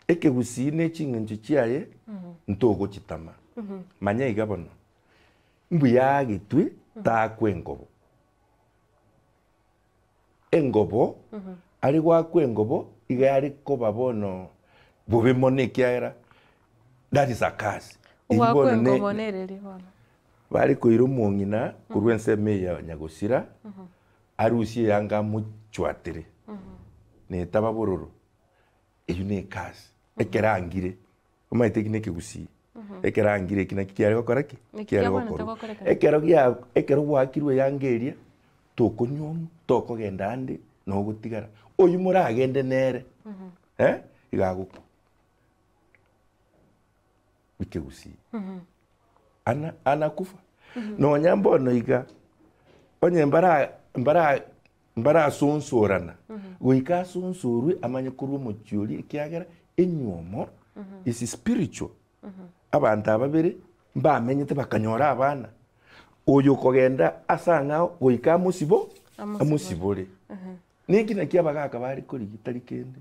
Ekegusii ne ching'encho chiaye ntogochitama. Manya iga bono, mbuya agetwe taakwa engobo. Engobo, are goakwa engobo iga yare koba bono bobe mono ekiagera that is a curse. Eyio Ogoakwa bono ne- engobo nereri bono? Bare koira omong'ina korwa ensemo eye ya nyagosira, arusie eyanga amochwatere, na etaba bororo. Eyio ne ekasi, ekero angire, omanyete eki na ekegusii, ekero angire eki naki kiare gokora ki? Naki Kiare kiabwenerete gokorwa. gokorekana. Ekero gia ekero gwaakirwe eyanga eria, tokonyuomwa, tokogenda ande, nogotigara. Oyio moragende nere, eh, iga agokwa. Ekegusii. Ana anakufa. Nonya mbono iga, onye mbara mbara Mbarasonsorana, goika asonsorwe amanye korwa omochie oria, ekiagera enyuomo is spiritual. Abanto aba babere mbamenyete bakanyora abana, oyo okogenda ase ang'ao goika amosibo Amosibore. amosibore. Neki naki abagaka bare korigia tari kende.